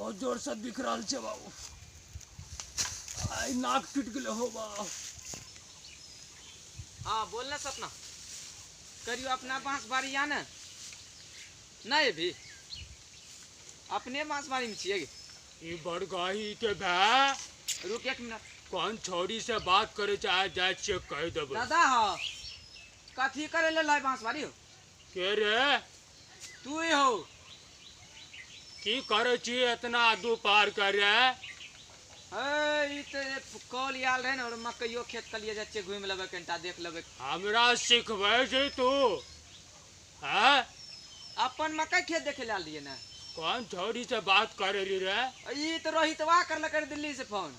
बहुत जोर से बिख रहल छै बाबू। आइ नाक टूटि गेलै हो बाबू। हाँ बोल ना सपना, करियो अपना बांस बाड़ी या ने नहीं भी अपने बांस बाड़ी में छियै। ई बड़गाही के भाई रुक एक मिनट, कौन छोरी से बात करे चाहे जाय छियै कहि देबै। दादा हो कथी करे ले लाई बांस बाड़ी हो? के रे तू ही हो। की करे छी इतना दोपहर करे? ए ई ते कॉल आयल रहे ने और मकइयो खेत के लिए जाय छियै घुमि लेबै कनिटा देख लेबै। हमरा सिखबै छै तू? हैं अपन मकई खेत देखे ले आयल रहियै ने। कौन छोरी से बात करे रही रे? ई तो रोहितवा करलकै दिल्ली से फोन।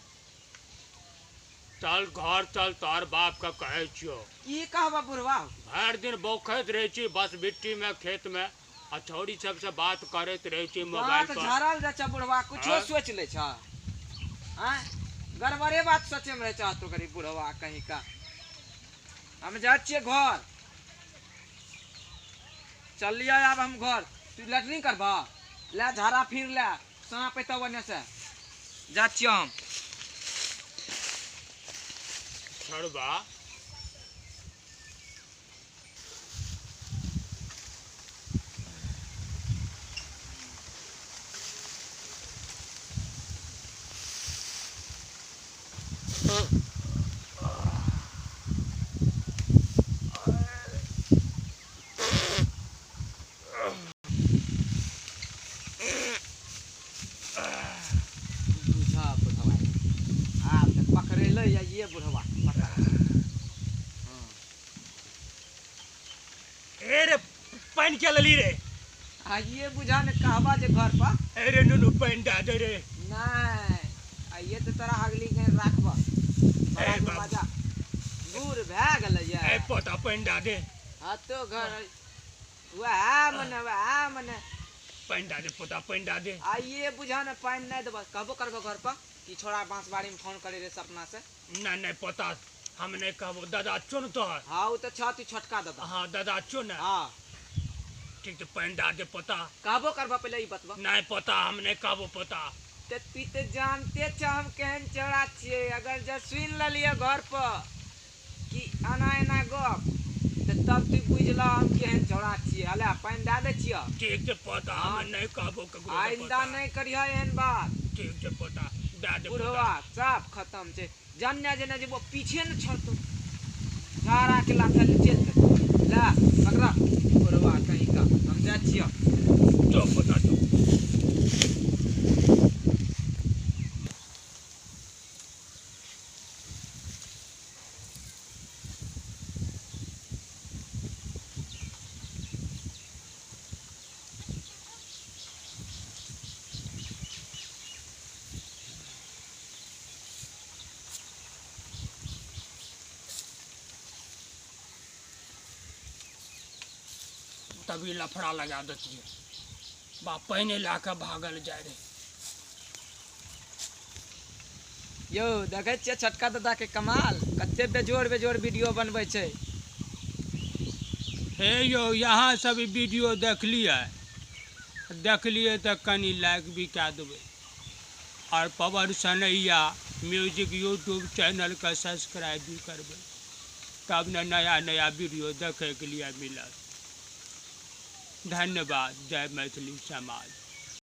चल घर चल, तोहर बाप के कहै छियो। की कहबा बुढ़वा? भरि दिन बौखैत रहै छी बस बिट्टी में खेत में, आ छोरी सबसे बात करैत रहै छी मोबाइल पर। झाड़ल जाइ छै बुढ़वा, कुछो सोच लै छ। आँय गड़बड़े बात सोचे में रहै छ तो गरीब बुढ़वा कहीं का। हम जाइ छियै घर, चलियै आब हम घर। तू लैटरिन करबा? ले झाड़ा फिर ले, सांप एतौ ओने से। जाइ छियै हम। छोड़बा पकड़ेले या ये बुढ़वा पकड़। ए रे पानि के लली रे? आ ये बुझा ने कहबा जे घर पर। ए रे नुनू पानि दए दे रे। नहीं आ ये तो तोरा अगली के राखबा। बड़ा मजा बूढ़ भए गेलै ये। ए पोता पानि दए दे। हां तो घर वएह मने वएह मने पानि दए दे पोता, पानि दए दे। आ ये बुझा ने पानि नहीं देबा, कहबो करबो घर पर कि छोड़ा बांस बाड़ी में फोन करे रे सपना से। नहीं नहीं पोता हम नहीं कहबो, दादा चुन तो। हाँ वो तो छा तू छोटका दादा। हाँ दादा चुन। हाँ ठीक तो पानि दए दे पोता। कहबो करबो पहले ई बतबा। नहीं पोता हम नहीं कहबो पोता। ते तू ते जानते छ हम केहन चौड़ा छियै। अगर जे सुनि लेलियै घर पर कि एना एना गप ते तब तू बुझला हम केहन चौड़ा छियै। हले पानि दए दै छियै। ठीक छै पोता, हम नहीं कहबो ककरो। आइंदा नहीं करिह एहन बात। ठीक छै पोता, दए दे। बुढ़वा साफ खत्म छै। जन्ने जेने जेबो पीछे न छोड़तौ, झाड़ा के लाथे ले चलि जेतौ। ले पकड़ा बुढ़वा कहीं का, हम जाइ छियै। जो पोता जो। तभी लफड़ा लगा देतियै बाप, पानि लए कऽ भागल जाय रहे। यौ देखै छियै छोटका दादा के कमाल, कते बेजोड़ बेजोड़ वीडियो बनबै छै। हे यौ यहाँ सब वीडियो देखलियै देखलियै तऽ कनि लाइक भी कए देबै, और Pawan Sanaiya music YouTube चैनलके subscribe भी करबै, तब ने नया नया वीडियो देखैके लिए मिलत। धन्यवाद। जय मैथिली समाज।